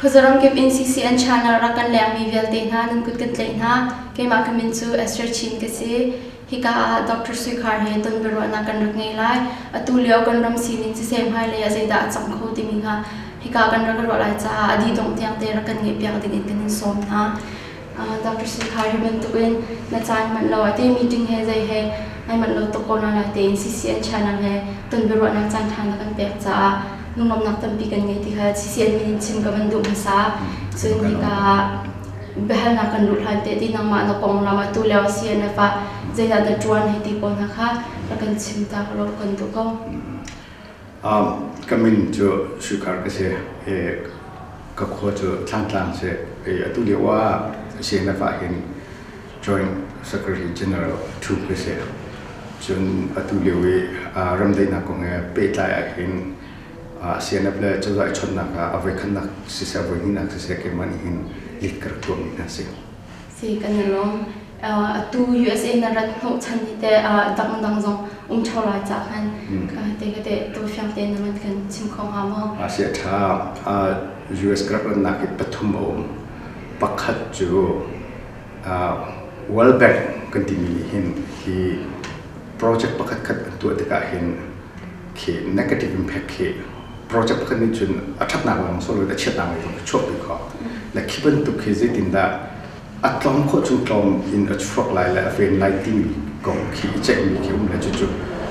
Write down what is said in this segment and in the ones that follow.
Khuazaram kip in CCN channel rak kan lengmi vialte hna nan kut kan tlaih hna. Keimah ka min cu Esther Chin ka si. Hika ah Dr. Sui Khar he ton biaruahnak kan rak ngei lai. Atu lio kan ram sining siseh hmailei ah zeidah a cang kho timi kha hika kan rak ruah lai caah a dih dongh tiang te rak kan ngeihpiak ding in kan in sawm hna. Dr. Sui Khar hi bantukin na caan manh lo ati meeting he zei he nai manh lo tuk ko na lai tein CCN channel he ton biaruahnak caan ṭha na kan pek caah lunglawmhnak tampi kan ngei ti kha CCN min in chim ka van duh hmasa. Cun hika ah biahalnak kan luh hlan te ti nangmah na konglam atu lio CNF ah zeidah na ṭuan hei ti pawl hna kha rak kan chim ta law kan duh ko. Ka min cu Sui Khar ka si. Ka khua cu Thlantlang si. Atu lio ah CNF ah hin Joint Secretary General ṭhu ka si. Cun atu lio i ramdaihnak kong he pehtlai ah hin CNF le cozah i chawnhnak ah a voikhatnak siseh a voihnihnak siseh keimah nih hin lead ka rak tuahmi hna si. Si kan i lawm. Atu USA na rat hnawhchan hi teh dangdang zong um ṭheo lai cah khan te ka teh tawifiang tein na van kan chim kho hnga maw? A si a ṭha. US ka rak ratnak hi pathum a um. Pakhat cu World Bank kan timi nih hin hi project pakhat khat an tuah tikah hin khi negative impact khi project pakhat nih cun a ṭhatnak lawng sawh loin a chiatnak lei zong a chuahpi khawh. Le khi bantuk khi zeitindah a tlawm khawh chung tlawm in a chuak lai le a ven lai timi kong khi i ceihmi khi um le cucu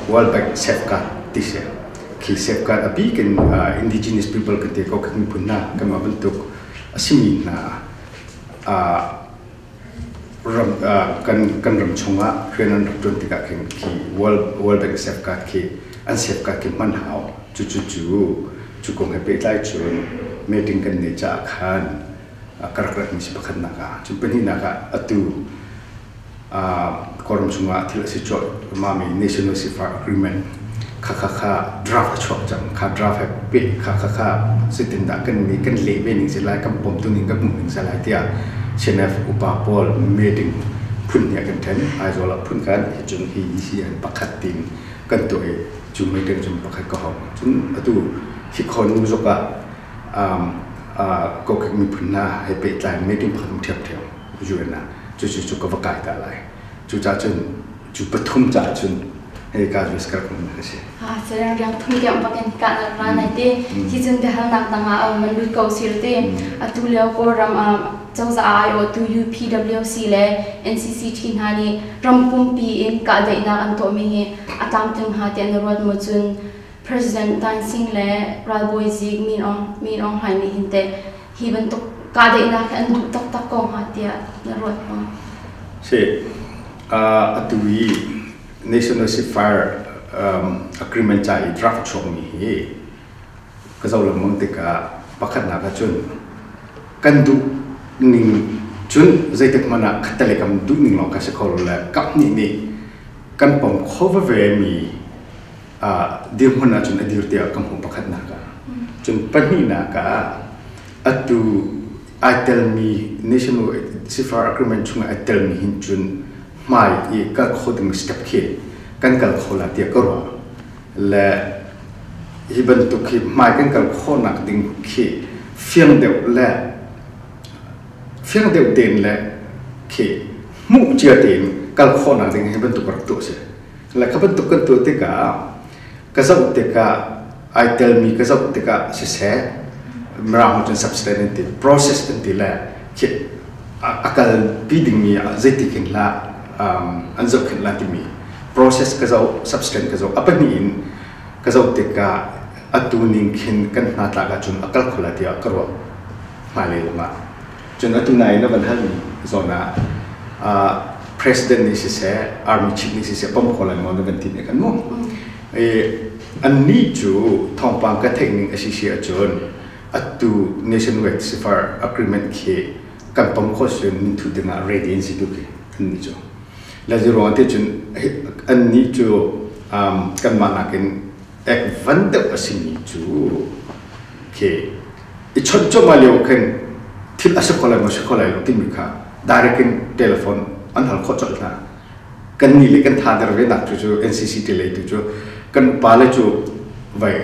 World Bank safeguard ti si. Khi safeguard a bik in indigenous people kan ti ko kan miphun hna kanmah bantuk a simi hna ram kan ram chungah rian an rak ṭuan tikah khin khi World Bank safeguard khi an safeguard khi hman hau. Cucu cu cu kong he pehtlai cun meeting kan neih caah khan ka rak ratmi si pakhatnak ah. Cun pahnihnak ah atu Kawlram chungah thil a si cuahmahmi National Ceasefire Agreement kha kha kha draft a chuak cang. Kha draft he peh kha kha kha zeitindah kan nih kan leh ve ning si lai, kan pom tu ning kan hmuh ning si lai tiah CNF upa pawl meeting phun hnih ah kan ṭhen. Aizawl ah phun khat, hi cun hi hi an pakhat tiin kan tuah i cu meeting cun pakhat ka hong. Cun atu hi khon zuk ah kokek miphun hna he pehtlai meeting pakhat um ṭhiamṭhiam UN ah cucu cu ka va kai ta lai. Cucaah cun cu pathum caah cun hei ka US ka rak um a si. Serang riang thum tiang bakin ka na ra nai te hi cun biahalnak dang ah man lut ko sir te atu lio Kawlram cozah ai tu UPWC le NCCT hna nih ram pumpi in kahdaihnak an tuahmi hi a tlamtling hnga tiah na ruat maw cun President Thein Sein le ralbawi zik Min Aung Min Aung Hlaing nih hin teh hi bantuk kahdaihnak hi an duh taktak ko hnga tiah na ruat maw? Si, atu i National Ceasefire Agreement ca i draft chuakmi hi ka zoh lengmang tikah pakhatnak ah cun kan duh ning cun zeitik hmanh ah khattelei kan duh ning lawng kha si kho lo le kaphnih nih kan pom kho veve mi dirhmun ahcun a dir tiah ka hmuh pakhatnak ah. Cun pahnihnak ah atu ai telmi National Ceasefire Agreement chungah ai telmi hin cun hmai i kal kho dingmi step khi kan kal kho la tiah ka ruah. Le hi bantuk hi hmai kan kal khawhnak ding khi fiang deuh le fiang deuh tein le khi hmuh cia tein kal khawhnak ding hi bantuk rak tuah si. Le kha bantuk kan tuah tikah ka zoh tikah ai telmi ka zoh tikah siseh Mirang cun substance an ti process an ti le khi a kalpi dingmi ah zeitik hin hlah an zohkhenh la timi process ka zoh substance ka zoh a pahnih in ka zoh tikah atu ning khin kan hna tlak ahcun a kal kho lai tiah ka ruah hmailei zongah Cun atu nai na van halmi zawn ah president nih siseh, army chief nih siseh pom kho lai maw na van ti ne kan mu. Annih cu thawngpang ka theih ning a si si ahcun atu nationwide ceasefire agreement khi kan pom khawh si minthu dingah ready an si tu khi annih cu. Le ziruang te cun annih cu kanmah nakin ek van deuh a simi cu khi i chawnh cuahmah lio khin thil a si kho lai maw si kho lai lo timi kha direct in telephone an hal khawh colh hna. Kan nih le kan tha der ve nak cu cu NCC te lei tu cu kan upa le cu vai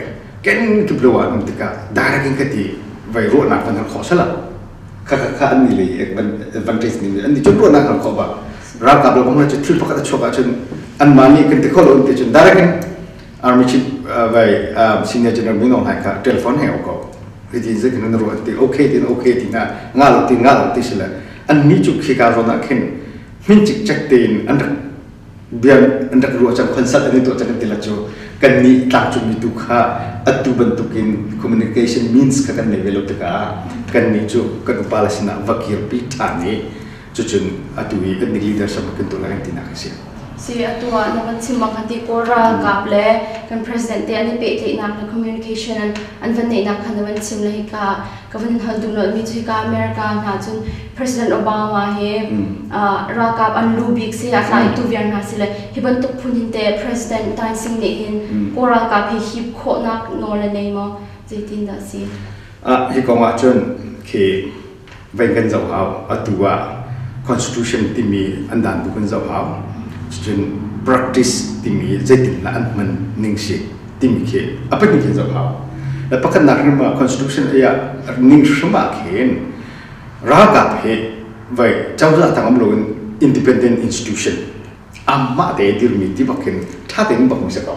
ken kip lo ah um tikah direct in ka ti Vai ruahnak van hal khawh sala. Kha kha kha an ni lei advantage ni an ni cun ruahnak hal khawh ba. Ralkap le bang cu thil pakhat a chuak ahcun anmah nih kan ti kho lo ti cun direct in Army Chief vai Senior General Min Aung Hlaing kha telephone he ko. Hi tin zeitin na ruah ti okay tin okay ti na nga lo ti nga lo ti sila. An ni cu khi ka zawn ah khin hmin cikcek tein an rak bia an rak ruah cang, consult an i tuah cang kan ti la cu. Kan nih tlangcungmi tu kha atu bantukin communication means kha kan nei ve lo tikah kan nih cu kan upa le sinah va kirpi ṭhan i cucun atu i ethnic leadership kan tuah lai kan tinak a si. Si, atu ah na van chim bang khan ti Kawl ralkap le kan president te an i pehtlaihnak le communication an van neihnak kha na van chim le hika ka van hal duh mi cu hika America hna cun President Obama hi ralkap an lu bik si a tlai tu viar hna si le hi bantuk phun hin te President Thein Sein nih hin Kawl ralkap hi hip khawhnak nawl a nei maw, zeitin dah si? Hi kong ah cun khi vei kan zoh hau. Atu ah constitution timi an dan bu kan zoh hau, cun practice timi zeitin lah an hman ning si timi khi a pahnih khin zoh hau. Le pakhatnak hrim ah constitution ai ah ning hrim ah khin ralkap hi vai cozah tang um loin independent institution amah te dirmi ti bak khin ṭha tein bak mi si ko.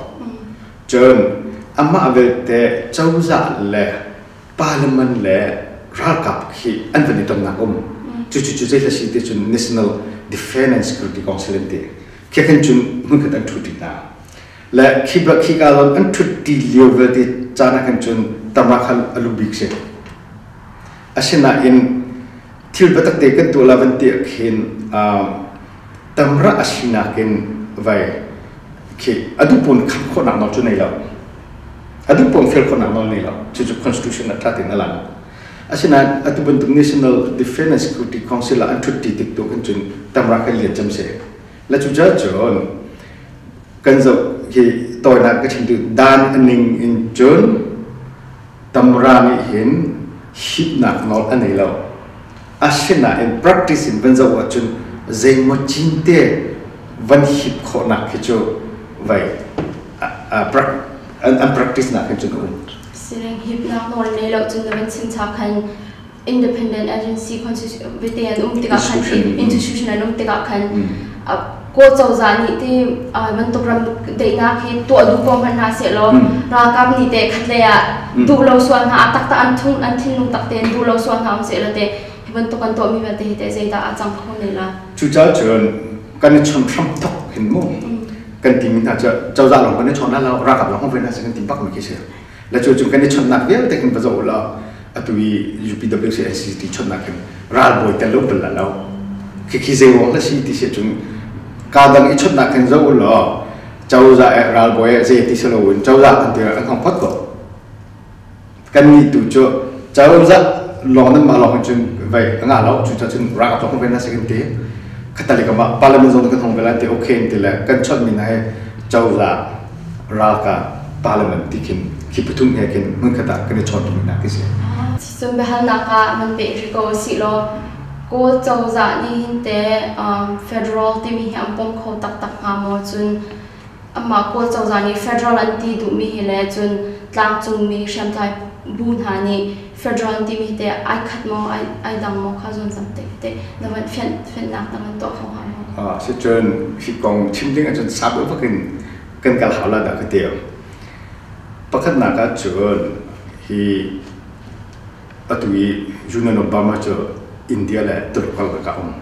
Cun amah vialte cozah le parliament le ralkap khi an van i tonnak um cu cu cu zei si ti cun National Defense and Security Council an ti khi khan cun hmunkhat an ṭhu ṭi hna le khi khi ka lon an ṭhut ṭi lio vialte caan ah khan cun tama khan a lu bik si. Asinain thil biatak te kan tuah la van ti ah khin tamra a sinak in vai khi a duh pawn kham khawhnak nawl cu nei lo, a duh pawn fel khawhnak nawl nei lo. Cucu constitution ah ṭha tein a lang. Asinain atu bantuk National Defense and Security Council ah an ṭhut ṭi tik tu khan cun tamra kan lian cem si le cucaah cun kan zoh hi tawinak ka chim tu dan a ning in cun tamra nih hin hipnak nawl a nei lo. Asinain practice in van zoh ahcun zeimaw cinte van hip khawhnak khi cu vai an practice nak hin cun a um. Sining hipnak nawl nei lo cun na van chim cha khan independent agency vete an um tikah khan, institution an um tikah khan Kawl cozah nih ti bantuk ram daihnak hi tuah duh ko hmanh hna sehlaw ralkap nih te khatlei ah duh lo sual hna a taktak an thung an thinlung tak tein duh lo sual hna um sehlaw te hi bantuk an tuahmi vialte hi te zeidah a cang kho ne la? Cucaah cun kan i chon hram thok hin mu kan timi hna cu cozah lawng kan i chawn lo, ralkap lawng hong hna kan ti bak mi khi si le cu cu kan i chonnak vialte kan va zoh law atu i UPWC NCT chonnak hin ralbawi tel lo bal lo khi khi zei ruang la si ti si cun ka dang i chonnak hin zoh law cozah e ralbawi e zei ti si lo in cozah an ti an hong phot ko. Kan nih tu cu cozah lawng nan mah lawng cun vai nga lo, cu cun ralkap lawng ve na si kan ti. Khatali ka mah parliament zong kan hong ve lai ti okay ti le kan chawt mi na he cozah ralkap parliament ti khin khi pathum he khin hmun khat ah kan i chawt mi na khi si. Cun biahalnak ah man pe ri ko si law Kawl cozah nih hin te federal timi hi an pom kho taktak hnga maw? Cun amah Kawl cozah nih federal an ti duhmi hi le cun tlangcungmi hriamtlai bu hna nih federal an timi hi te ai khat maw, ai dang maw? Kha zawn zam te te na van fianhnak na van tuah kho hnga maw? Si cun hi kong chim ding ahcun sap bakin kan kal hau la dah ka ti. Pakhatnak ah cun hi atu i Union of Burma cu India le Tuluk karlak ah um.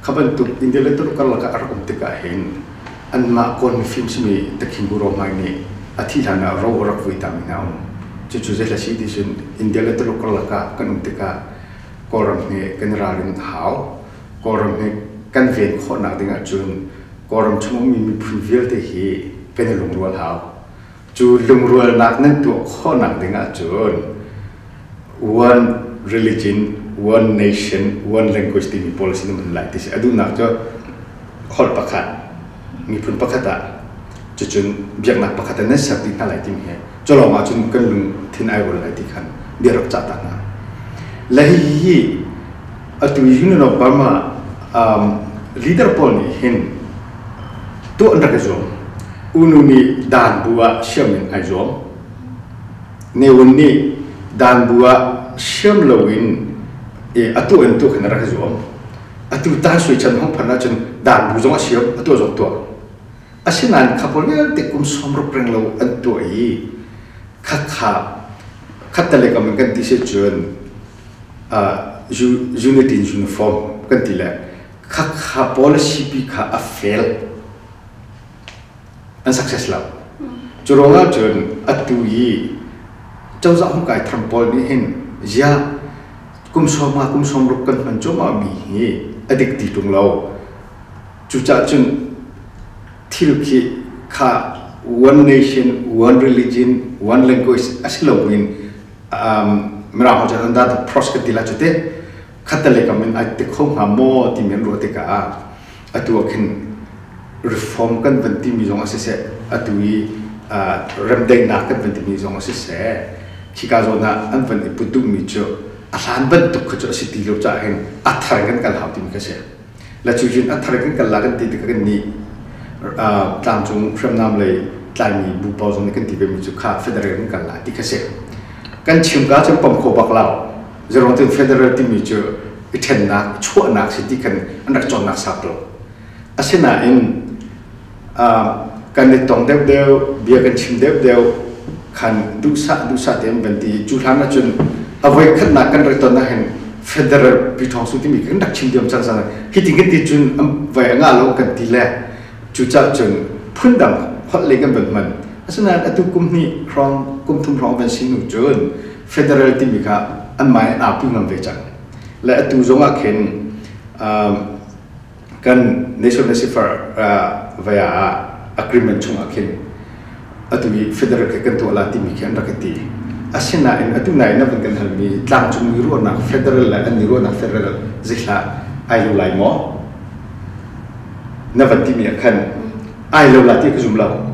Kha bantuk India le Tuluk karlak ah a rak um tikah hin anmah Kawl mifim simi Takhin Guru Hmai nih a thih hlan ah ro a rak vui tami hna um. Cucu zei hla si ti cun India le Tuluk karlak ah kan um tikah Kawlram hi kan i ralrin a hau. Kawlram hi kan ven khawhnak ding ahcun Kawlram chung ummi miphun vialte hi kan i lungrual hau. Cu lungrualnak nan tuah khawhnak ding ahcun one religion, one nation, one language timi policy na hman lai ti si. A duhnak cu holh pakhat, miphun pakhat ah cucun biaknak pakhat ah nan ser dih hna lai timi hi cu lawng ah cun kan lungthin ai rual lai ti khan bia rak cah ta hna. Le hihi atu Union of Burma leader pawl nih hin tuah an rak i zuam. Unu nih dan bu ah siam in ai zuam. Ne Win nih dan bu ah siam loin atu in tu khan rak i zuam. Atu tan sui chan hong phan ahcun dan bu zong a siam, atu zong tuah. Asinain kha pawl vialte kum 60 reng lo an tuah i kha kha khattale kam in kan ti si cun unity in uniform kan ti le kha kha policy pi kha a fail, an success lo. Cu ruangah cun atu i cozah hung kai thar pawl nih hin ziah kum 50 kum 60 kan hman cuahmah mi hi a dik ti ṭung lo. Cucaah cun thil khi kha one nation, one religion, one language a si lo in Mirang holh cun that approach kan ti lai cu te khattale kam in ai ti kho hnga maw timi an ruah tikah atu ah khin reform kan van timi zong a siseh, atu i remdaihnak kan van timi zong a siseh, khika zawn ah an van i put duhmi cu a hlan bantuk kha cu a si ti lo caah hin a thar in kan kal hau timi kha si. La cu cun a thar kan kal la kan ti tikah kan nih tlangcung hriamnam lei tlaimi bu pawl zong nih kan ti ve mi cu kha federal kan kal lai ti kha si. Kan chim ka cun pom kho bak lo. Zeruang tin federal timi cu i ṭhennak, chuahnak si ti khan an rak cawnnak sap lo. Asinain kan i tong deuhdeuh, bia kan chim deuhdeuh khan duhsah duhsah tein van ti. Cu hlan ahcun a voi khatnak kan rak ton ahhin federal Pyithawngsu timi kan rak chim diam cang cang. Hi ti kan ti cun vai a ngah lo kan ti le cucaah cun phundang holh lei kan van hman. Asinain atu kum hnih hrawng, kum thum hrawng van si hnu cun federal timi kha anmah in aa pu ngam ve cang. Le atu zong ah khin kan national sifar vaya ah agreement chungah khin atu i federal ke kan tuah la timi khi an rak i ti. Asinain atu nai na van kan halmi tlangcung mi ruahnak federal le an ni ruahnak federal zihlah ai lo lai maw na van timi ah khan ai lo la ti ka zum lo.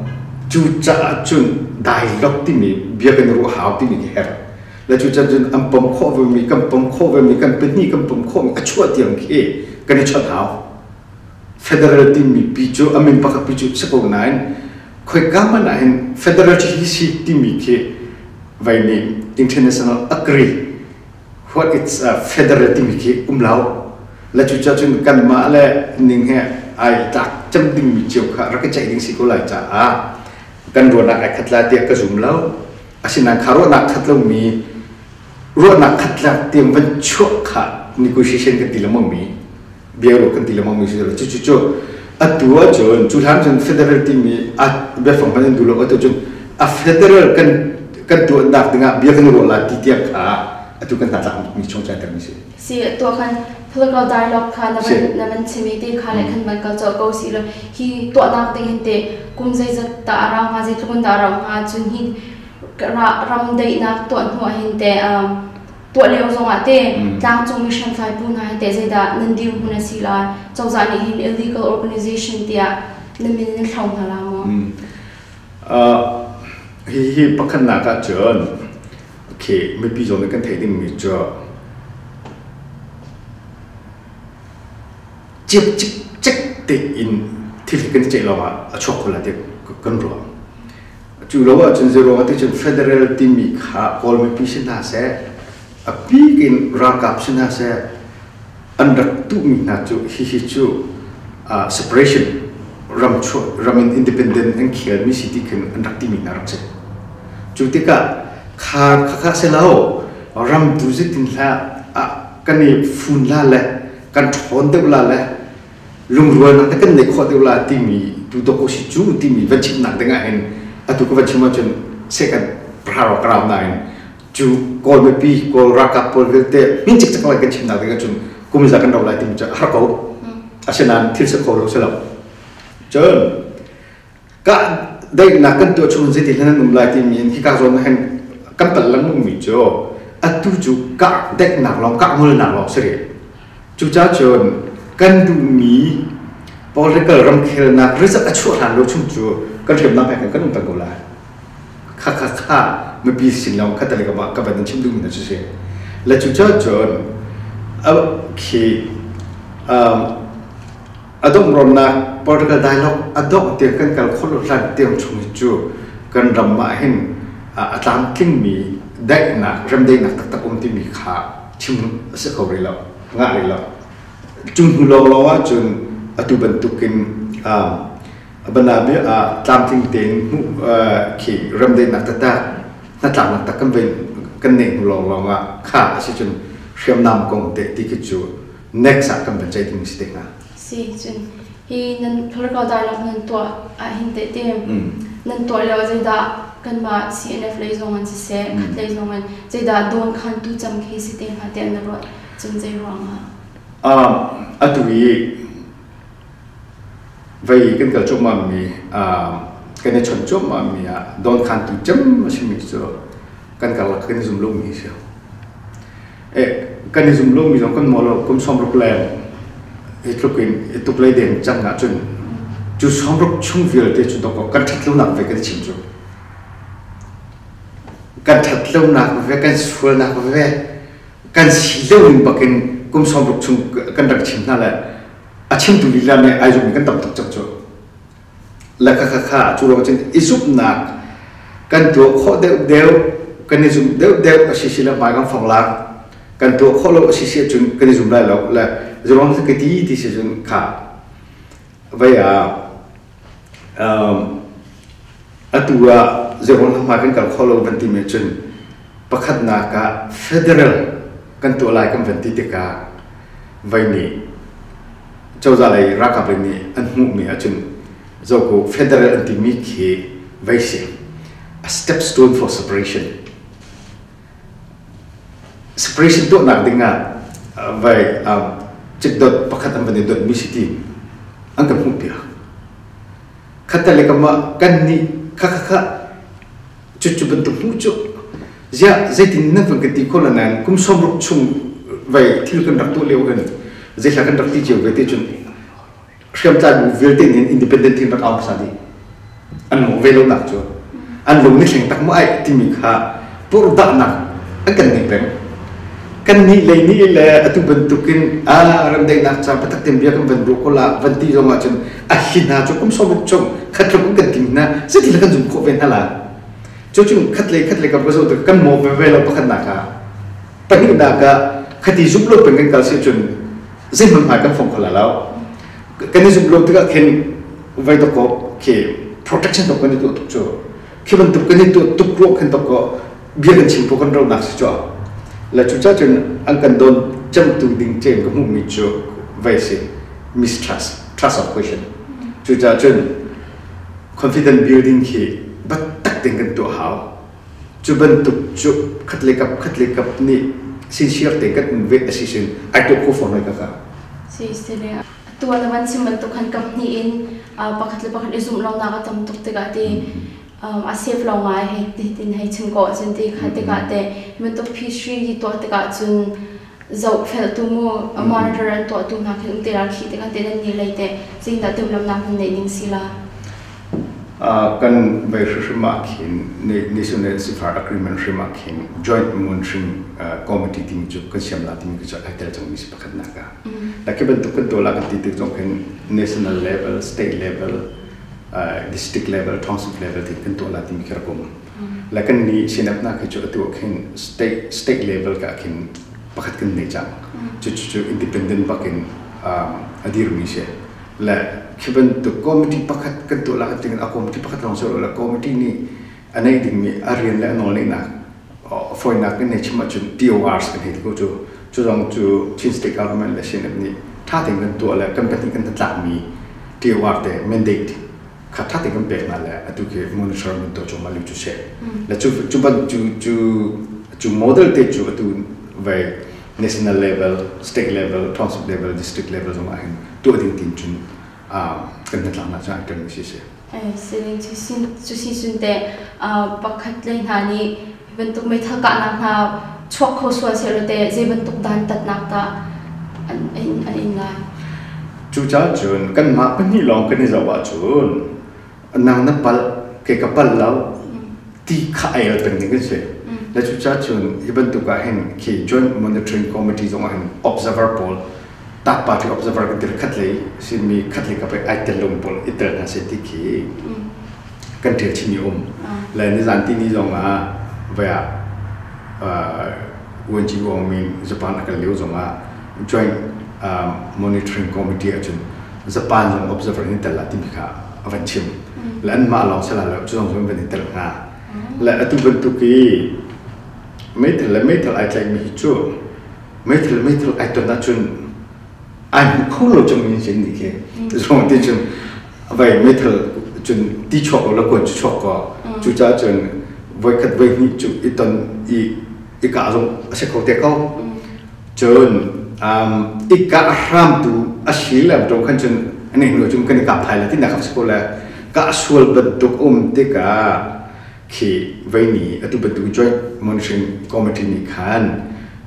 Cu caah cun dialogue timi bia kan ruah hau timi khi herh le cu chan cun an pom khawh ve mi kan pom khawh ve mi kan pahnih kan pom khawh mi a chuah tiang khi kan i chawnh hau. Federal timi pi cu a min pakhat pi cu si ko nain khoika hmanh ah hin federal cu hi si timi khi vai nih international agree what it's a federal timi khi um lo. Le cu cun kanmah le ning he ai tlak cem ding mi cio kha rak i ceih ding si ko lai caah kan ruahnak ai khat lai tiah ka zum lo. Asinain kha ruahnak khat lomi ruahnak khat lak tiang van chuah kha negotiation kan ti lengmang mi biaruah kan ti lengmang mi si lo. Cu cu atu ahcun cu hlan cun federal timi a biafang hman in duh lo. Atu cun a federal kan kan tuahnak dingah bia kan ruah la ti tiang kha atu kan hna tlak mi chung cai mi si. Si tuah khan political dialogue kha na van na van chimi te kha le khan van kal cho ko si lo. Hi tuahnak ding hin te kum zeizat ta arau hnga, zeitluk in dah arau hnga? Cun hi ram daihnak tuah hnu ah hin te tuah lio zong ah te tlangcung mi hriamtlai bu hna hi te zeidah nan dirhmun a si lai? Cozah nih hin illegal organization tiah na min nan thlo hna la maw? Hi hi pakhatnak ah cun okay mipi zong nih kan theih dingmi cu ciap cikcek tein thil hi kan i ceih lawngah a chuak kho lai ti kan ruah. Cu lo ahcun zei ruangah ti cun federal timi kha Kawl mipi si hna seh, a bik in ralkap si hna seh, an rak tuhmi hna cu hihi cu separation ram chuah ram in independent an khelmi si ti khin an rak timi hna rak si. Cu tikah kha kha si lo, ram tu zeitin hlah kan i fun la le kan ṭhawn deuh la le lungrualnak te kan neih khawh deuh la timi tu dawk si cu timi van chimnak ding ah hin atu ka van chim ahcun second praro karau nain cu Kawl mipi, Kawl ralkap pawl vialte min cikcek lai kan chimnak ding ahcun kum za kan ro lai timi cu a har ko. Asinain thil si kho lo si lo. Cun ka daihnak kan tuah chung zeiti hlan an um lai timi in hika zawn hin kan pal lengmang mi cu atu cu kah daihnak lawng, kah ngolnak lawng si rih. Cucaah cun kan duhmi political ramkhelnak result a chuah hlan lo chung cu kan hriamnam he kan um peng ko lai. Kha kha kha mipi sin lawng kha tali ka ka van in chim duhmi na cu si. Le cucaah cun khi a dongh political dialogue a dongh tiang kan kal khawh lo hlan tiang chung hi cu kan ram ah hin a tlamtlingmi Daihnak, remdaihnak taktak um timi kha chim a si kho rih lo, ngah rih lo. Cu hnu lawnglawng ahcun atu bantukin bana bia ah tlamtling tein hmuh khi remdaihnak taktak, hnatlaknak tak kan vei kan neih hnu lawnglawng ah kha a si cun hriamnam kong te ti khi cu next ah kan van ceih ding si te hnga. Si cun hi nan political dialogue nan tuah ahhin teh te nan tuah lio zeidah kanmah CNF lei zong an siseh khat lei zong an zeidah dawn khan tu cam khi si te hnga tiah na ruah cun zei ruangah? Atu i vei kan kal cuahmah mi kan i chawnh cuahmah mi ah dawn khan tu cem a simi cu kan karlak kan i zum lomi si. Kan i zum lomi zong kan maw lo kum 60 leng hi tluk in i tuk lei deng cang ahcun cu 60 chung vialte cu dawk kan ṭhat lonak ve kan i chim cu. Kan ṭhat lonak ve kan sualnak ve kan si lo ning bakin kum 60 chung kan rak chim hna le a chimtu lila nih ai zummi kan tam tuk cang cu. Le kha kha kha cu ruang cun i zumhnak kan tuah khawh deuhdeuh kan i zumh deuhdeuh a si si le hmai kan fong lak kan tuah khawh lo a si si ahcun kan i zum lai lo le zeruang ka ti ti si cun kha vei ah atu ah zeruang hmai kan kal khawh lo van ti mi cun pakhatnak ah federal kan tuah lai kan van ti tikah vei nih cozah lei ralkap lei nih an hmuhmi ahcun zoko federal an timi khi vei si a step stone for separation separation tuahnak ding ah vai cikdot pakhat an van i dot mi si ti an kan hmuh piak khatte kama kan nih kha kha kha cucu bantuk hmuh cu ziah zeitin nan van kan ti kho la nain kum 60 chung vei thil kan rak tuah lio hin zeihla kan rak ti cio ve te cun hriamtlai bu vialte nih independent in rak au hmasa dih an lung ve lo nak cu an lung ni thleng tak mu ai timi kha purhdahnak an kan nei peng kan nih lei nih le atu bantukin a remdaihnak ca patak tem bia kan van ruah ko la van ti zong ahcun a hi hna cu kum 60 chung khat tluk kan tim hna zeiti kan zum khawh ve hna la cu cun khat lei khat lei kam ka zo kan maw ve ve lo pakhat nak ah pahnihnak ah khati zumh lo peng kan kal si cun zeihmanh hmai kan fong kho la lo kan i zumh lo tikah khin vai to ko khi protection to kan i tuah tuk cu khi bantuk kan i tuah tuk ruah khin to ko bia kan chim po kan ro nak si chu la cu cha cun an kan don cemtu ding cem ka hmuh mi cu vai si mistrust trust of question cu cha cun confident building khi biatak tein kan tuah hau. Cu bantuk cu khat le kap khat le kap nih sincere tein kan um ve a si sin ai tuah kho fawn hoi kaka. Si si le atu na van chim bantuk khan kam hnih in pakhat le pakhat i zumh lonak a tam tuk tikah ti a safe lo ngai hei ti tin hei chim ko ahcun ti kha tikah te bantuk phishri hi tuah tikah cun zohfeltu mu monitor an tuahtu hna khin um te la khi tikah te nan ni lei te zeitindah timhlamnak nan neih ning si la? Kan vei hrim ah khin National Ceasefire Agreement hrim ah khin Joint Monitoring Committee timi cu kan siam la timi cu ai tel cangmi si pakhatnak ah. La khi bantuk kan tuah la kan ti tik zong khin national level, state level, district level, township level ti kan tuah la timi khi rak um. Le kan nih sinap hna khi cu atu ah khin state state level ka khin pakhat kan nei cang. Cu cu independent bakin a dirmi si. Le khi bantuk committee pakhat kan tuah la kan tingin a committee pakhat lawng si lo le committee nih a nei dingmi a rian le a nawl neihnak fawinak kan nei chim ahcun TORs kan hei ti ko cu cu zong cu Chin State Government le CNF nih ṭha tein kan tuah le kan pahnih kan hnatlakmi TOR te mandate kha ṭha tein kan pek hna le atu khi monitor mun tuah cuahmah lio cu si le cu cu ban cu cu cu model te cu atu vai national level state level township level district level zong ah hin tuah ding tin cun kan hnatlaknak cu ai ṭem si si. Sining cu si sun te pakhat lei hna nih bantuk meithal kahnak hna chuak kho sual sehlaw te zei bantuk dantatnak dah an in lai? Cucaah cun kanmah pahnih lawng kan i zoh ahcun nang na palh kei ka palh lo ti kha ai al peng ding kan si. Le cucaah cun hi bantuk ah hin khi Joint Monitoring Committee zong ah hin observer pawl third party observer kan ti khat lei simi khat lei ka ai tel lo pawl i tel hna seh ti khi kan ṭial chimmi um. Le nizan tini zong ah vai ah Vuanci U Aung Min Japan a kal lio zongah Joint Monitoring Committee ahcun Japan zong observer in tel lah timi kha a van chim. Le anmah lawng si lai lo, cu zong cu an van i tel hnga. Le atu bantuk i meithal le meithal ai tlaihmi hi cu meithal le meithal ai ton ahcun ai hmu kho lo cangmi sin nih khi zong ti cun vai meithal cun ti chuak lo le kuan cu chuak ko. Cucaah cun voikhat voihnih cu i ton i i kah zong a si kho te ko. Cun i kah hramtu a si le to khan cun ani hnu cun kan i kap thai la ti nak a si ko le kah sual bantuk um tikah khi veini atu bantuk joint monitoring committee nih khan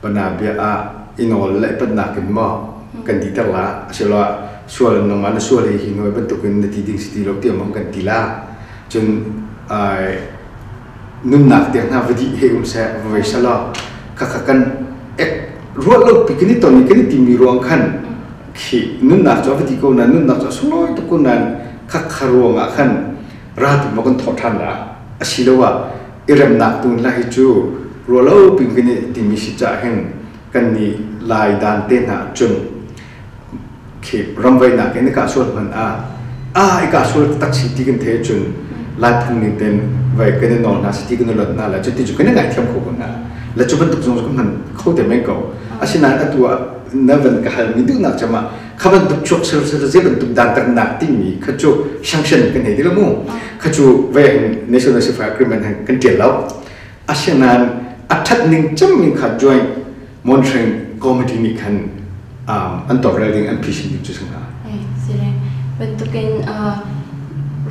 pana bia ah i nawl le patnak in maw kan ti ter la asiloah sual nangmah na sual hi hi noi bantukin na ti ding si ti lo tiah maw kan ti la. Cun nunnak tiang hna va dih he um seh, va vei selaw khakha kan ek ruah lo pi kan i ton i kan i timi ruang khan khi nunnak cu va di ko nan, nunnak cu a sunglawi tuk ko nan, khakha ruang ah khan ralpi maw kan thawh ṭhan la, asiloah i remnak tu la hi cu ruah lo pi kan i timi si cah hin kan nih Lai dan te hna cun khi ramvainak in i kah sual hmanh ah a i kah sual tak si ti kan the cun Lai phung ning ten vai kan i nawl hna si ti kan i lot hna la, cu ti cu kan i ngaithiam kho ko hna la. Cu bantuk zong kan hman kho te men ko. Asinain atu ah na van ka hal mi duhnak cama kha bantuk chuak sel sel ze bantuk dan taknak timi kha cu sanction kan hei ti lo mu, kha cu vai national ceasefire agreement kan tial lo. Asinain a that ning cem ning kha joint monitoring committee nih khan an tawlrel ding, an phisin ding cu si hnga. Sile bantukin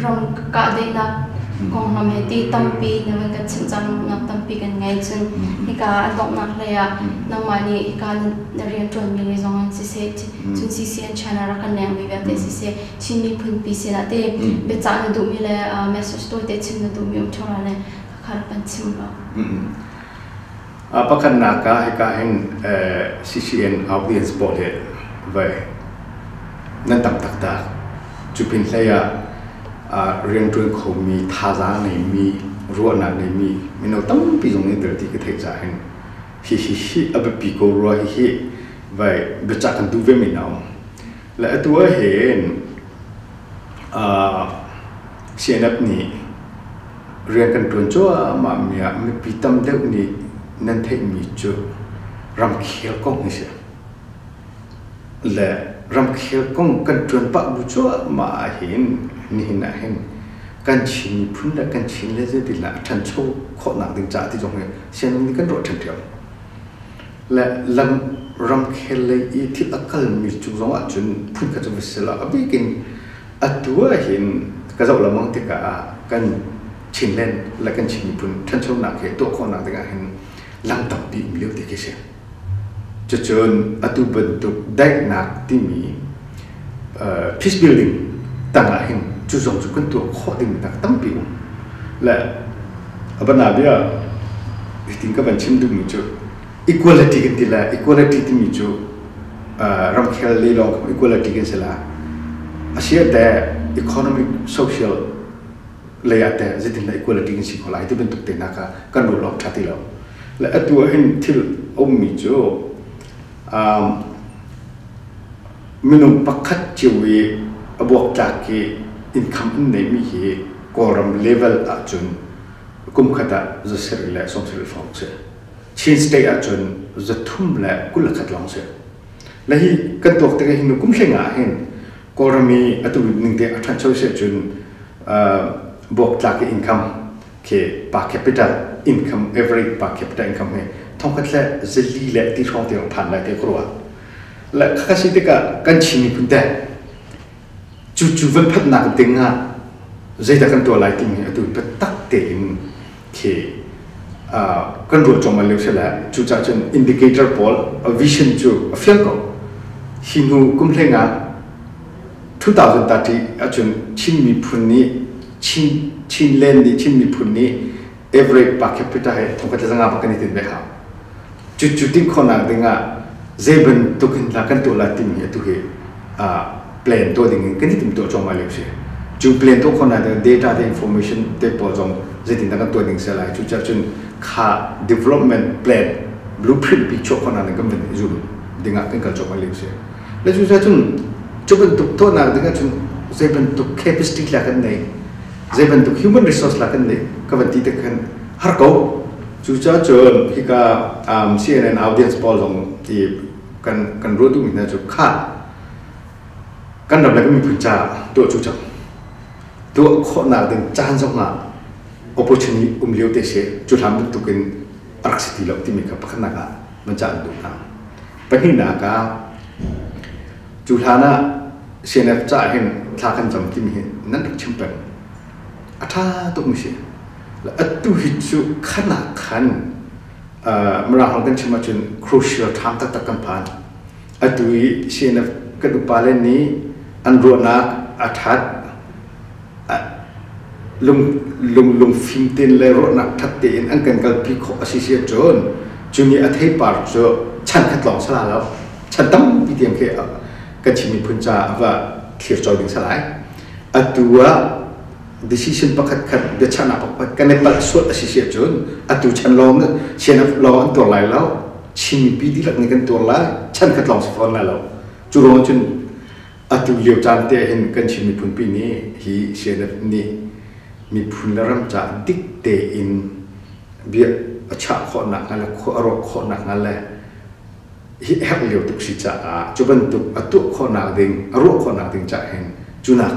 ram kahdaihnak konglam he ti tampi na van kan chimh cang, nak tampi kan ngei. Cun hika a donghnak hlei ah nangmah nih hika na rian ṭuanmi lei zong in siseh, cun CCN channel rak kan lengmi vialte siseh, Chin miphun pi sinah te biacah na duhmi le message tawite chim na duhmi um ṭheo le kha rak kan chim law. Pakhatnak ah hika hin CCN audience pawl hi vai nan tam taktak. Cu pin hlei ah rianṭuan khomi, thazaang ngeimi, ruahnak ngeimi mino tampi zong nih tel ti ka theih caah hin hihi hi a biapi ko rua, hihi vai biacah kan duh ve mi na um. Le atu ah hin CNF nih rian kan ṭuan cuahmah mi ah mipi tam deuh nih nan theihmi cu ramkhel kong hi si. Le ramkhel kong kan ṭuan pah bu cuahmah ahhin nihin ahhin kan Chin miphun le kan Chin le zeitindah a ṭhancho khawhnak ding caah ti zong hi sianginn nih kan ruah ṭhiamṭhiam. Le lam ramkhel lei i thil a kalmi cung zong ahcun phunkhat cu va si lo. A bik in atu ahhin ka zoh lengmang tikah kan Chinland le kan Chin miphun ṭhanchonak hi tuah khawhnak ding ahhin lam tampi um lio ti khi si. Cucun atu bantuk daihnak timi peace building tang ahhin cu zong cu kan tuah khawh dingmi tak tampi um. Le a bia hitin ka van chim duhmi cu equality kan ti le equality timi cu ramkhel lei lawng equality kan si la. Asia te economic social lei ah teh zeitindah equality kan si kho lai ti bantuk te hna kha kan ruah awk ṭha ti lo. Le atu ah hin thil a ummi cu minung pakhat cio i a buaktlak i income an neihmi hi Kawlram level ahcun kum khat ah 770 fawng si. Chin state ahcun 321 lawng si. Le hi kan tuak tikah hin kum hleng ah hin Kawlram i atu ning te a ṭhancho si ahcun buaktlak i income khi per capita income, average per capita income hi thongkhat le zali le ti hrawng tiang phan lai te ka ruah. Le khakha si tikah kan Chin miphun te cu cu van phatnak ding ah zeidah kan tuah lai timi atu biatak tein khi kan ruah cuahmah lio si le cucaah cun indicator pawl a vision cu a fiang ko. Hi hnu kum hleng ah 2030 ahcun Chin miphun nih Chin Chinland nih Chin miphun nih average per capita he thongkhat le zanga bak kan i tin ve hau. Cu cu tinh khawhnak ding ah zei bantuk in dah kan tuah lai timi atu hi plan tuah ding in kan i timtuah cuahmah lio si. Cu plan tuah khawhnak ding data te information te pawl zong zeitindah kan tuah ning si lai. Cucaah cun kha development plan blueprint pi chuah khawhnak ding kan van i zum dingah kan kal cuahmah lio si. Le cucaah cun cu bantuk tuahnak ding ahcun zei bantuk capacity la kan nei, zei bantuk human resource la kan nei ka van ti te khan har ko. Cucaah cun hika CNN audience pawl zong i kan ruah duhmi hna cu kha kan ram le kan miphun caah tuah cu cang. Tuah khawhnak ding caan zong ah opportunity um lio te si cu hlan bantukin a rak si ti lo timi kha pakhatnak ah van cah an duh hna. Pahnihnak ah cu hlan ah CNF caah hin thla kan cam timi hi nan rak chim peng. A ṭha tukmi si. Atu hi cu khan ah khan Mirang holh kan chim ahcun crucial time taktak kan phan. Atu i CNF kan upa le nih an ruahnak a ṭhat, lungfim tein le ruahnak ṭhat tein an kan kalpi khawh a si si ahcun cu nih a theipar cu chan khat lawng si lai lo, chan tampi tiang khi kan Chin miphun caah a va thlir cawi ding si lai. Atu ah decision pakhat khat biachahnak pakhat kan i palh sual a si si ahcun atu chan lawng CNF lawng an tuar lai lo. Chin mipi dihlak nih kan tuar lai. Chan khat lawng si fawn lai lo. Cu ruang cun atu lio caan te hin kan Chin miphun pi nih hi CNF nih miphun le ram caah dik tein bia a chah khawhnak hnga le khua a rawh khawhnak hnga le hi herh lio tuk si caah cu bantuk a tuah khawhnak ding a ruah khawhnak ding cah hin cunak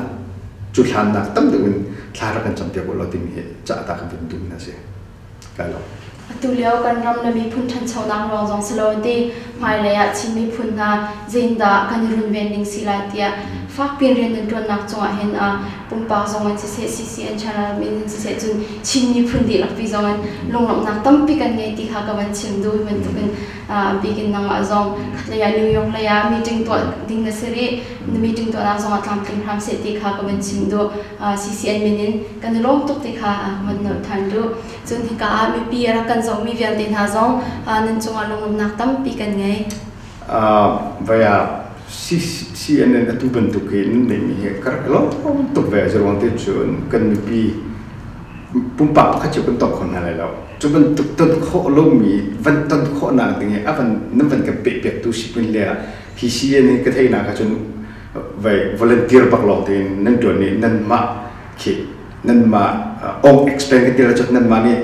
cu hlannak tam deuh in thla rak kan campiak u law timi hi cah ta kan vun duh na si kai lo. Atu lio kan ram le miphun ṭhanchonak ruang zong si lo ti hmailei ah Chin miphun hna zeitindah kan i runven ding si lai tiah fakpi rian nan ṭuannak cungah hin pumpak zong in siseh CCN channel min in siseh cun Chin miphun dihlak pi zong in lunglawmhnak tampi kan ngei ti kha ka van chim duh. Hi bantukin bikin nangmah zong khatlei ah New York lei ah meeting tuah ding na si rih. Na meeting tuahnak zong ah tlamtling hram seh ti kha ka van chim duh. CCN min in kan i lawm tuk ti kha ka van nolh ṭhan duh. Cun hika ah mipi a rak kan zohmi vialte hna zong nan cungah lunglawmhnak tampi kan ngei. Vai ah CNN atu bantuk hi nan neihmi hi ka rak i lawm tuk ve. Zeiruang te cun kan mipi pumpak pakhat cio kan tong kho hna lai lo. Cu bantuk ton khawh lomi van ton khawhnak ding i a van nan van kan pehpiaktu sipin le hi CNN ka theihnak ahcun vai volunteer bak lawng tein nan ṭuan i nanmah khi nanmah ong explain ka ti la cun nanmah nih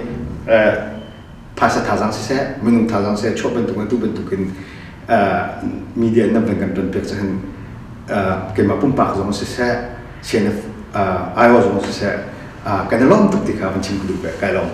phaisa thazaang siseh minung thazaang siseh chuah bantuk atu bantukin media nan van kan ton piak cahin keimah pumpak zong siseh CNF IO zong siseh kan i lawm tuk ti kha van chim ka duh ve. Kai lawm.